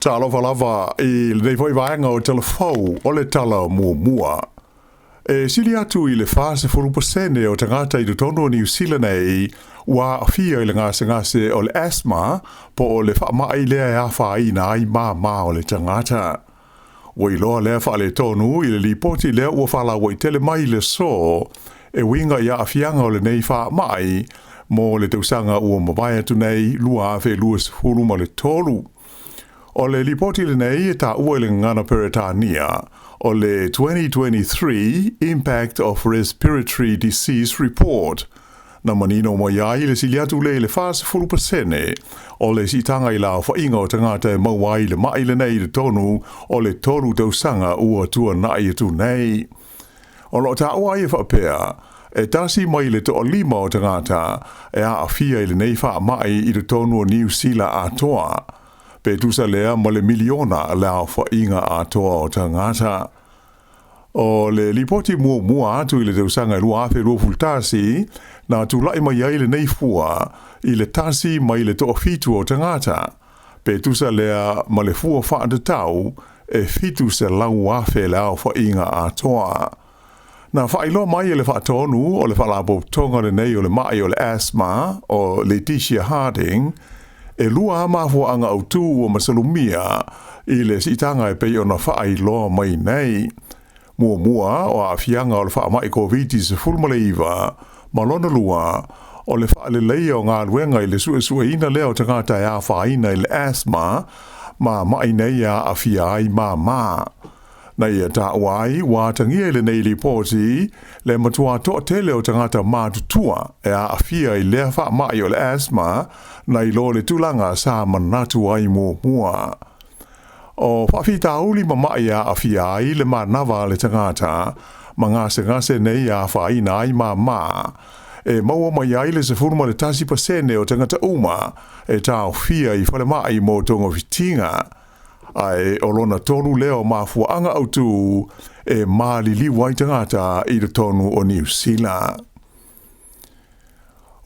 Talofa lava i lenei foi vaega o Tala Fou o le Tala Muamua. E sili atu i le 40% o tagata i totonu o Niu Sila nei ua aafia i le gasegase o le asthma po o le faamai lea e afaina ai māmā o le tagata. Ua iloa lea faaletonu i le lipoti lea ua faalauaitele mai i le aso e uiga i aafiaga o lenei faamai mo le tausaga ua mavae atu nei 2023. O le lipoti lenei e taua i le gagana Peretania o le 2023 Impact of Respiratory Disease Report, na manino mai ai le sili atu lea i le 40% o le siitaga i le aofaiga o tagata e maua ai le ma'i lenei i totonu o le 3 tausaga ua tuanai atu nei. O lo o taua ai e faapea, e tasi mai le toalima o tagata e aafia i lenei faamai i totonu o Niu Sila atoa, pe tusa lea ma le miliona le aofaiga atoa o tagata. O le lipoti muamua atu i le tausaga e 2021, na tulai mai ai lenei fua i le tasi mai le toafitu o tagata, pe tusa lea ma le fua faatatau e 700,000 le aofaiga atoa. Na faailoa mai e le faatonu o le faalapotopotoga lenei o le ma'i o le asthma o Letitia Harding, e lua lava mafuaaga autu ua masalomia i le siitaga e pei ona faailoa mai nei. Muamua, o aafiaga o le faamai Koviti-19, ma lona lua, o le faaleleia o galuega i le suesueina lea o tagata e afaina i le asthma ma ma'i nei e aafia ai māmā. Na ia taua ai ua atagia i lenei lipoti le matua toatele o tagata matutua e aafia i lea faamai o le asthma nai lo le tulaga sa manatu ai muamua. O faafitauli ma ma'i e aafia ai le manava a le tagata ma gasegase nei e afaina ai māmā, e maua mai ai le 11% o tagata uma e taofia i falemai mo togafitiga, ae o lona tolu lea o mafuaaga autu e maliliu ai tagata i totonu o Niu Sila.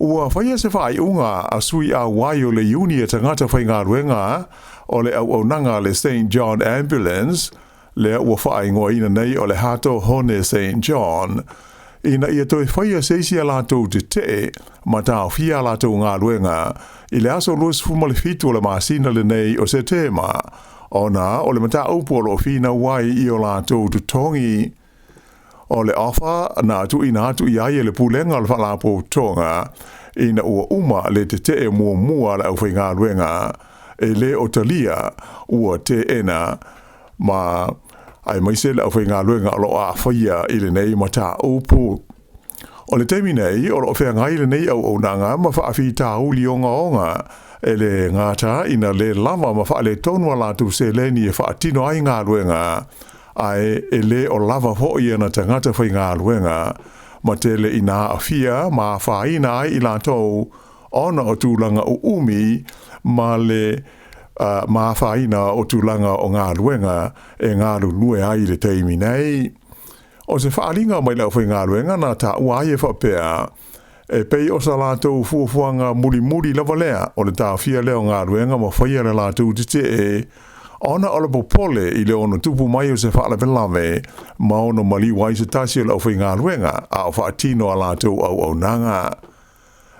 Ua faia se faaiuga a sui auai o le iuni a tagata faigaluega o le auaunaga a le St John Ambulance, lea ua faaigoaina nei o le Hato Hone St John, ina ia toe faia se isi a latou tetee ma taofia a latou galuega i le aso 27 o le masina lenei o Setema, ona o le mataupu o lo o finau ai i o latou totogi. O le ofa na tuuina atu i ai e le Pulega o le Faalapotopotoga ina ua uma le tetee muamua a le aufaigaluega, e le o talia ua teena ma aemaise le aufaigaluega o lo o aafaia i lenei mataupu. O le taimi nei, o lo o feagai lenei auaunaga ma faafitauli ogaoga e le gata ina le lava ma faaletonu a latou seleni e faatino ai galuega, ae e le o lava foi ana tagata faigaluega, ma tele ina aafia ma afaina ai i latou ona o tulaga uumi ma le ma afaina o tulaga o galuega e galulue ai i le taimi nei. O se faaaliga mai le aufaigaluega na taua ai e faapea, e pei o sa latou fuafuaga mulimuli lava lea o le taofia lea o galuega ma faia le latou tetee, ona o le popole i le ono tupu mai o se faalavelave ma ono maliu ai se tasi o le aufaigaluega a o faatino a latou auaunaga.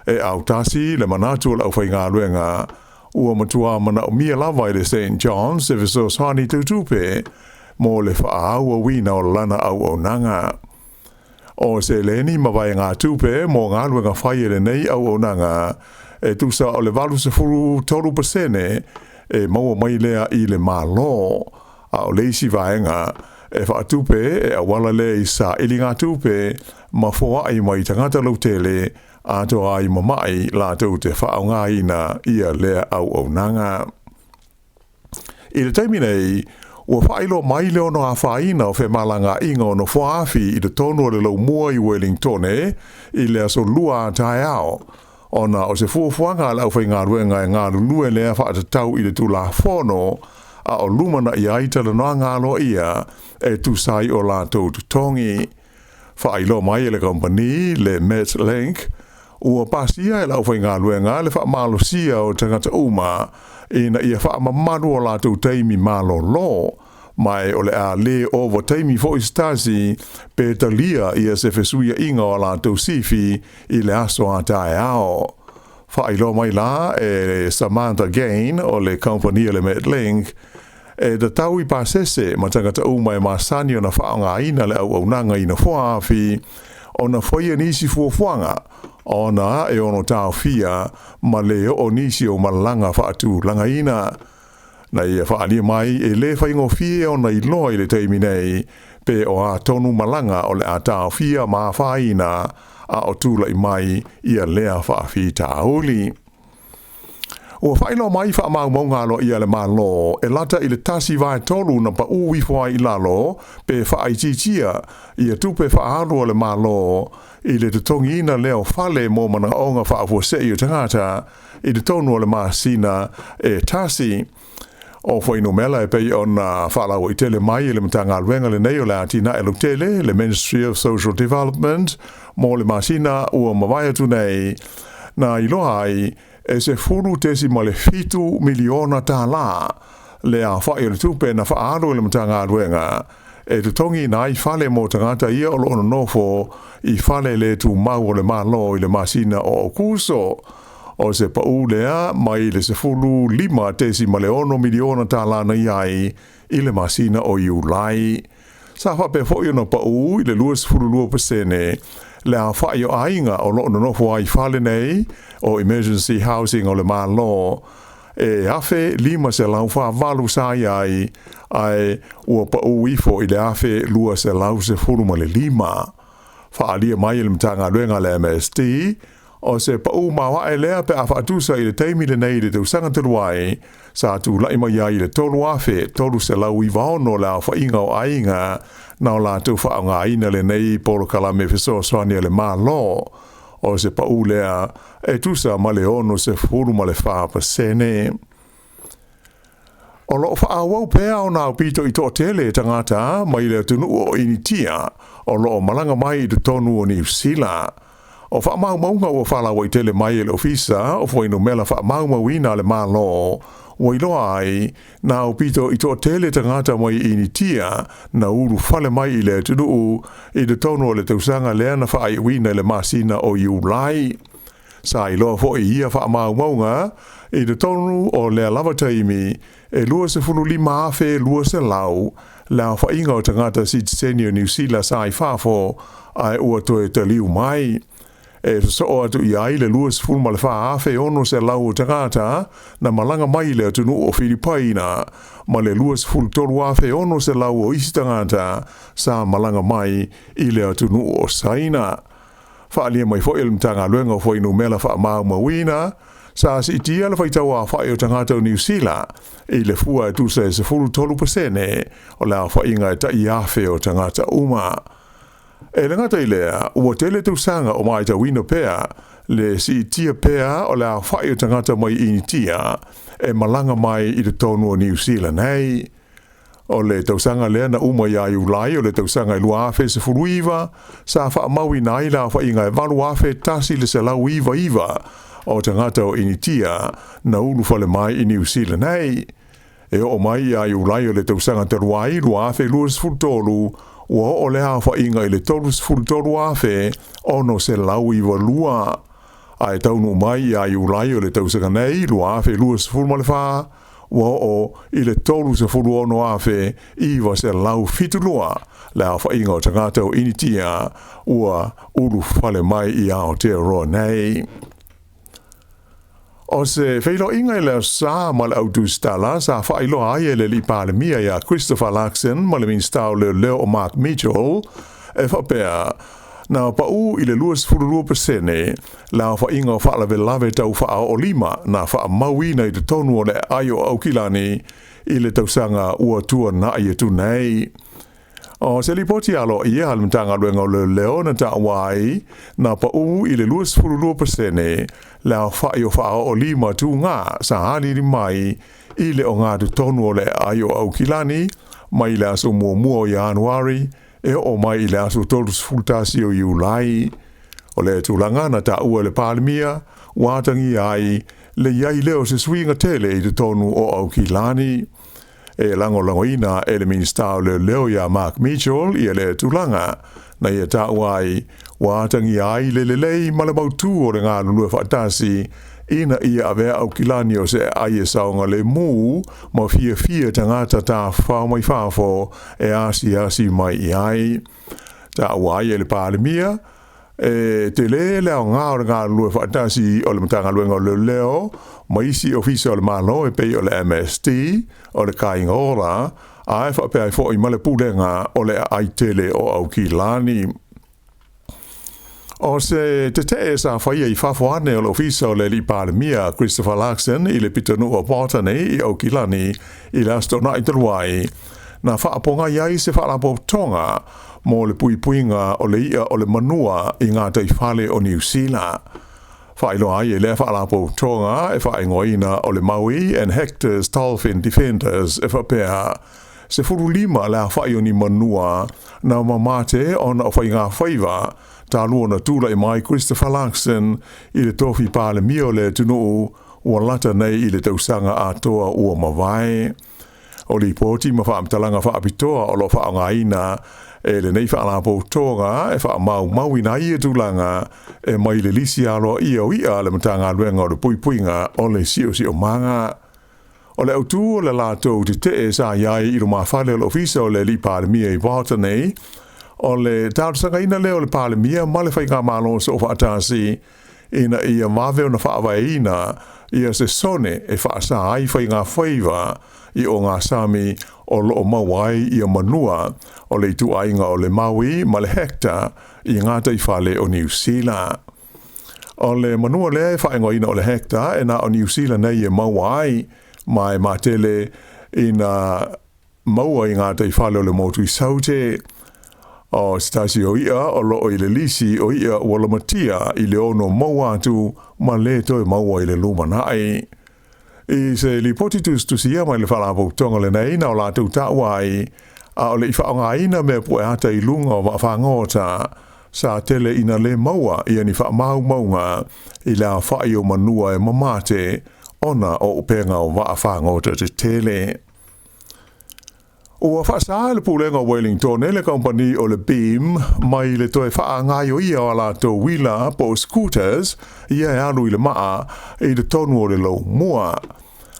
E autasi le manatu o le aufaigaluega, ua matua manaomia lava e le St John's se fesoasoani tau tupe mo le faaauauina o lana auaunaga. O seleni ma vaegatupe mo galuega fai e lenei auaunaga e tusa o le 83% e maua mai lea i le Malo, a o le isi vaega e faatupe e auala lea i sailigatupe ma foai mai tagata lautele atoa ai ma ma'i latou te faaaogaina ia lea auaunaga. I le taimi nei, ua faailoa mai le ono afaina o femalagaaiga o nofoaafi i totonu o le laumua i Wellingtone i le aso Lua a taeao, ona o se fuafuaga a le aufaigaluega e galulue lea faatatau i le Tulafono a o lumanai ai talanoaga aloaia e tusa ai o latou totogi. Faailoa mai e le kamupani le Metlink, Ua pasia e le aufaigaluega le faamalosia o tagata uma ina ia faamamalu o latou taimi malolo, ma e o le a le ovataimi foi se tasi pe talia ia se fesuiaiga o a latou sifi i le aso a taeao. Faailoa mai la e Samantha Gain o le kamupani a le Metlink, e tatau i pasese ma tagata uma e masani ona faaaogaina le auaunaga i nofoa afi ona faia nisi fuafuaga ona e ono taofia ma le oo nisi o malaga faatulagaina. Na ia faaalia mai e le faigofie ona iloa i le taimi nei pe o a tonu malaga o le a taofia ma afaina a o tulai mai ia lea faafitauli. Ua faailoa mai faamaumauga aloaia a le Malo e lata i le 1/3 na paʻu ifo ai i lalo pe faaitiitia ia tupe faaalu a le Malo i le totogiina lea o fale mo manaoga faafuasei o tagata i totonu o le masina e tasi. O fuainumera e pei ona faalauaitele mai e le Matagaluega lenei o le Atinae Lautele, le Ministry of Social Development, mo le masina ua mavae atu nei, na iloa ai e $10.7 miliona tālā le aofai o le tupe na faaalu e le Matagaluega e totogiina ai fale mo tagata ia o lo o nonofo i fale le tumau o le Malo i le masina o Aokuso. O se paʻu lea mai le $15.6 miliona tālā na i ai i le masina o Iulai. Sa faapea foi ona paʻu i le 22% le aofai o aiga o lo o nonofo ai i fale nei o emergency housing o le Malo, e 1,548 sa i ai, ae ua paʻu ifo i le 1,215. Faaalia mai e le Matagaluega a le MSD, o se paʻu maoae lea pe a faatusa i le taimi lenei i le tausaga talu ai, sa tulai mai ai i le 3,396 le aofaiga o aiga na o latou faaaogaina lenei polokalame fesoasoani a le Malo. O se paʻu lea e tusa ma le 64%. O lo o faaauau pea ona aupito i toatele tagata mai le atunuu o Initia o lo o malaga mai i totonu o Niu Sila. O faamaumauga ua faalauaitele mai e le Ofisa o Fuainumera Faamaumauina a le Malo ua iloa ai na aupito i toatele tagata mai Initia na ulufale mai i le atunuu i totonu o le tausaga lea na faaiuina i le masina o Iulai. Sa iloa foi i ia faamaumauga i totonu o lea lava taimi e 25,200 le aofaiga o tagata sitiseni o Niu Sila sa i fafo ae ua toe taliu mai. E sosoo atu i ai le 24,600 o tagata na malaga mai i le atunuu o Filipaina ma le 23,600 o isi tagata sa malaga mai i le atunuu o Saina. Faaalia mai foi e le Matagaluega o Fuainumera Faamaumauina, sa siitia le faitau aofai o tagata o Niu Sila i le fua e tusa e 13% o le aofaiga e tai afe o tagata uma. E le gata i lea, ua tele tausaga o matauina pea le siitia pea o le aofai o tagata mai Initia e malaga mai i totonu o Niu Sila nei. O le tausaga lea na uma ia Iulai o le tausaga e 2019, sa faamauina ai le aofaiga e 8,199 o tagata o Initia na ulufale mai i Niu Sila nei. E oo mai ia Iulai o le tausaga talu ai 2023, ua oo lea aofaiga i le 33,692. Ae taunuu mai ia Iulai o le tausaga nei 2024, ua oo i le 36,972 le aofaiga o tagata o Initia ua ulufale mai i Aotearoa nei. O se feiloaiga i le Aso Sa ma le Au Tusitala sa faailoa ai e le Alii Palemia ia Christopher Luxon ma le Minisita o Leoleo o Mark Mitchell e faapea, na paʻu i le 22% le aofaiga o faalavelave tau faaoolima na faamauina i totonu o le aai o Aukilani i le tausaga ua tuanai atu nei. O se lipoti aloaia a le Matagaluega o Leoleo na taua ai, na paʻu i le 22% le aofai o faaoolima tugā sa aliali mai i le ogatotonu o le aai o Aukilani mai le aso 1 o Ianuari e oo mai i le aso 31 o Iulai. O lea tulaga na taua e le Palemia, ua atagia ai le i ai lea o se suiga tele i totonu o Aukilani. E lagolagoina e le Minisita o Leoleo ia Mark Mitchell ia lea tulaga, na ia taua ai ua atagia ai le lelei ma le mautu o le galulue faatasi ina ia avea Aukilani o se aai e saogalemu ma fiafia tagata tafafao mai fafo e asiasi mai i ai. Taua ai e le Palemia, e tele le aoga o le galulue faatasi o le Matagaluega o Leoleo ma isi ofisa o le Malo e pei o le MSD, o le Kāinga Ora, ae faapea ai foi ma le Pulega o le Aai Tele o Aukilani. O se tetee sa faia i fafo ane o le ofisa o le alii Palemia Christopher Luxon i le pitonuu o Botany i Aukilani i le Aso Toonai talu ai, na faapogai ai se faalapotopotoga mo le puipuiga o le i'a o le manua i gataifale o Niu Sila. Faailoa ai e lea faalapotopotoga e faaigoaina o le Maui and Hector's Dolphin Defenders e faapea, 15 le afa'i o ni manua na mamate ona o faigafaiva talu ona tulai mai Christopher Luxon i le tofi Palemia o le atunuu ua lata nei i le tausaga atoa ua mavae. O lipoti ma faamatalaga faapitoa o lo o faaaogaina e lenei faalapotopotoga e faamaumauina ai ia tulaga e mai le lisi aloaia o i'a a le Matagaluega o le Puipuiga o le Siosiomaga. O le autu o le latou tetee sa i ai i lumafale o le ofisa o le alii Palemia i Botany, o le talosagaina lea o le Palemia ma le Faigamalo Soofaatasi ina ia vave ona faavaeina ia se sone e faasa ai faigafaiva i ogasami o lo o maua ai ia manua o le ituaiga o le Maui ma le Hector i gataifale o Niu Sila. O le manua lea e faaigoaina o le Hector e na o Niu Sila nei e maua ai, ma e matele ina maua i gataifale o le motu i Saute. O se tasi o i'a o lo o i le lisi o i'a ua lamatia i le ono maua atu ma le toe maua i le lumanai. I se lipoti tusitusia mai le Faalapotopotoga lenei na o latou taua ai, a o le i faaaogaina mea pueata i luga o vaafagota, sa tele ina le maua ia ni faamaumauga i le aofa'i o manua e mamate ona o upega o vaafagota tetele. Ua faasa e le Pulega o Wellington le kamupani o le Beam mai le toe faagaoioia o a latou uila po o scooters ia e alu i le maa i totonu o le laumua.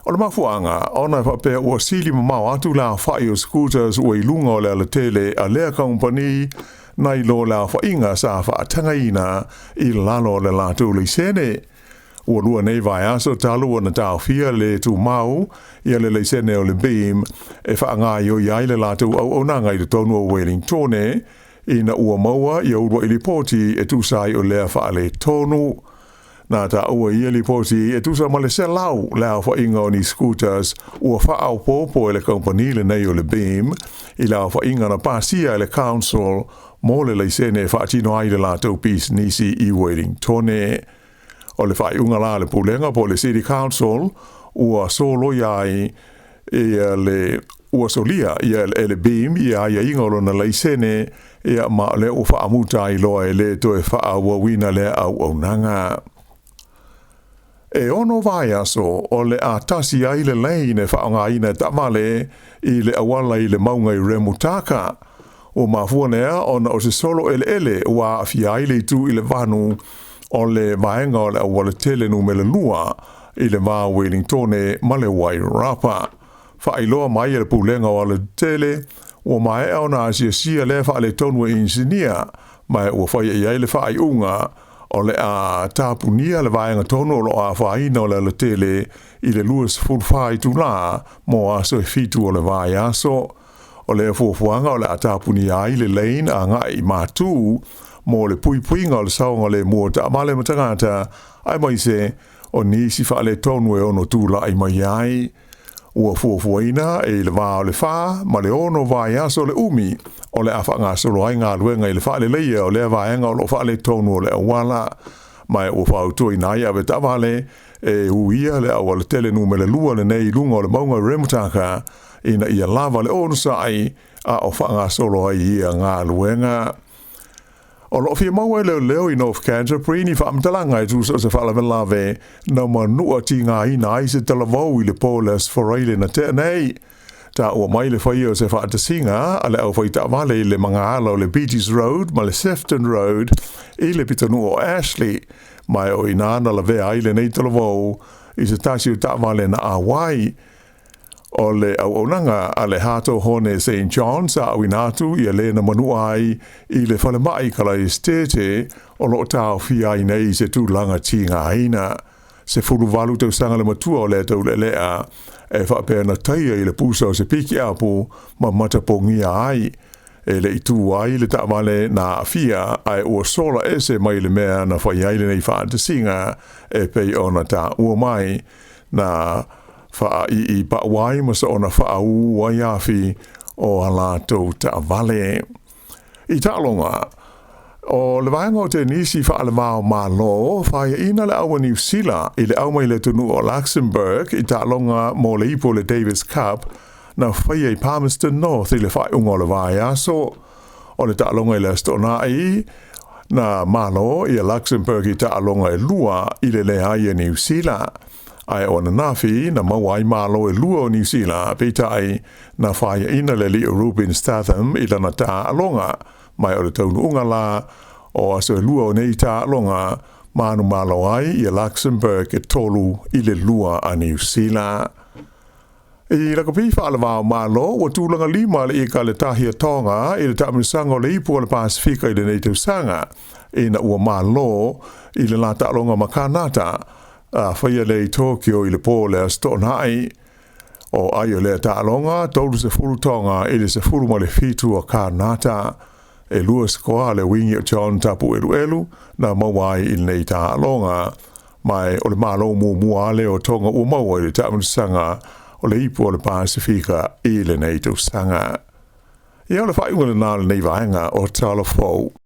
O le mafuaaga, ona e faapea ua sili mamao atu le aofa'i o scooters ua i luga o le alatele a lea kamupani nai lo le aofaiga sa faatagaina i lalo o le latou laisene. Ua lua nei vaiaso talu ona taofia le tumau ia le laisene o le Beam e faagaoioi ai le latou auaunaga i totonu o Wellingtone ina ua maua ia uluai lipoti e tusa ai o lea faaletonu. Na taua i ia lipoti e tusa ma le 100 le aofaiga o ni scooters ua faaopoopo e le kamupani lenei o le Beam i le aofaiga na pasia e le Council mo le laisene e faatino ai le latou pisinisi i Wellingtone. O le faaiuga la a le Pulega po o le City Council ua soloia ai ia le ua solia ia e le Beam ia aiaiga o lona laisene ia ma o lea ua faamuta ai loa e le toe faaauauina lea auaunaga. E ono vaiaso o le a tasi ai le lane e faaaogaina e taavale i le auala i le mauga i Remutaka. Ua mafua lea ona o se solo eleele ua aafia ai le itu i le vanu o le vaega o le aualatele numera 2 i le va o Wellingtone ma le Wairarapa. Faailoa mai e le Pulega o Alatetele, ua maea ona asiasia lea faaletonu e inisinia, ma ua faia i ai le faaiuga o le a tapunia le vaega tonu o lo o afaina o le alatele i le 24 itulā mo aso e 7 o le vaiaso. O lea fuafuaga o le a tapunia ai le lane agai i Matū mo le puipuiga o le saogalemu o taavale ma tagata, aemaise o nisi faaletonu e ono tulai mai ai. Ua fuafuaina e i le va o le 4 ma le 6 vaiaso le umi o le a faagasolo ai galuega i le faaleleia o lea vaega o lo o faaletonu o le auala, ma ua fautuaina ai avetaavale e uia le aualatele numera 2 lenei i luga o le mauga o Remutaka ina ia lava le onosai a o faagasolo ai ia galuega. O loo fia maua e leoleo i North Canterbury ni faamatalaga e tusa o se faalavelave na manua tigaina ai se talavou i le po o le Aso Faraile na tea nei. Taua mai le faia o se faatasiga a le aufaitaavale i le magaala o le Beatties Road ma le Sefton Road i le pitonuu o Ashley, ma o i ina na lavea ai lenei talavou i se tasi o taavale na auai. O le auaunaga a le Hato Hone St John sa auina atu ia le na manua ai i le falemai Karaisitete o loo taofia ai nei i se tulaga tigaina. 18 tausaga le matua o lea taulealea e faapea na taia i le pusa o se pikiapu ma matapogia ai. E le i tu ai le taavale na aafia ae ua sola ese mai le mea na fai ai lenei faatasiga e pei ona taua mai na faaiipaau ai ma soona faauu ai afi o a latou taavale. I taaloga, o le vaega o tenisi faalevao Malo, faiaina le au a Niu Sila i le au mai le atunuu o Luxembourg i taaloga mo le ipu o le Davis Cup na faia i Palmerston North i le faaiuga o le vaiaso. O le taaloga i le Aso Toonai, na malo ia Luxembourg i taaloga e 2-0 a Niu Sila. Ae o ananafi na maua ai malo e lua o Niu Sila, peitai na faiaina le alii o Rubin Statham i lana taaloga, ma o le taunuuga la o aso e lua o nei taaloga, manumalo ai ia Luxembourg e 3-2 a Niu Sila. I lakapi faalevao Malo, ua tulaga lima le Iekaletahi a Tonga i le taamilosaga o le Ipu o le Pasefika i lenei tausaga, ina ua malo i le la taaloga ma Kanata, a faia lea i Tokyo i le po o le Aso Toonai. O ai o lea taaloga, 30 Tonga i le 17 o Kanata. E lua sikoa le wingi o John Tapueluelu na maua ai i lenei taaloga, ma o le malo muamua lea o Tonga ua maua i le taamilosaga o le Ipu o le Pasefika i lenei tausaga. Ia, o le faaiuga lena o lenei vaega o Tala Fou.